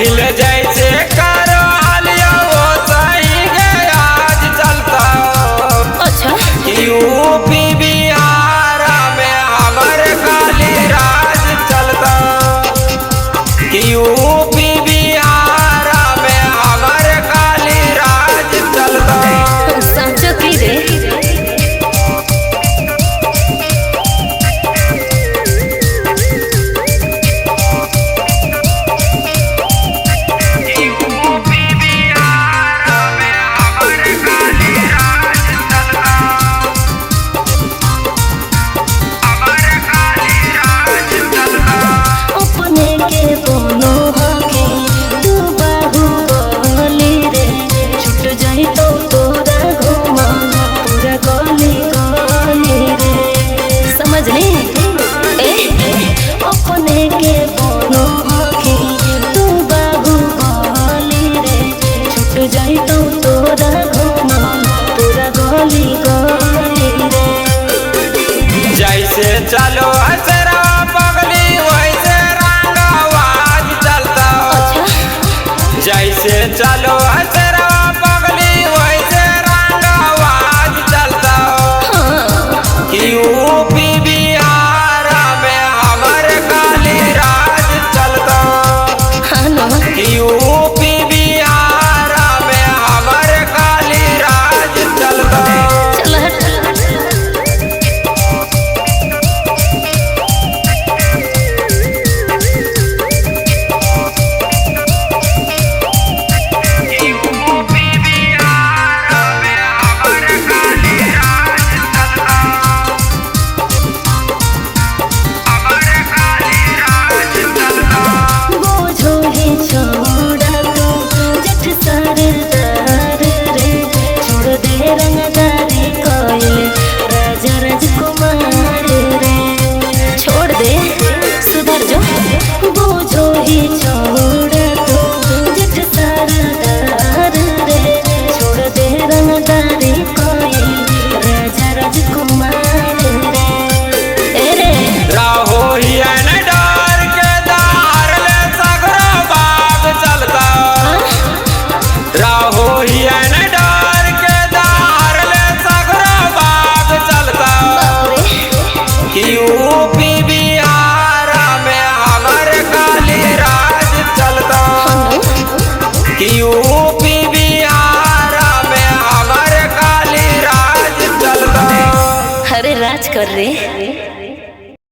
पहिले जैसे करो हलिया वो सही गया आज चलता। अच्छा यूपी बिहार में हमर खाली राज चलता। यूपी बिहार में हमर खाली राज चलता। साचो की रे। जैसे चलो असरा पगली वैसे रंग आवाज चलता। जैसे चलो असरा पगली वैसे रंग आवाज चलता। यूपी बिहार में हमर खाली राज चलता। यूपी बिहार में हमर खाली राज चलता। छोड़ दे, सुधर जो। बोझो ही।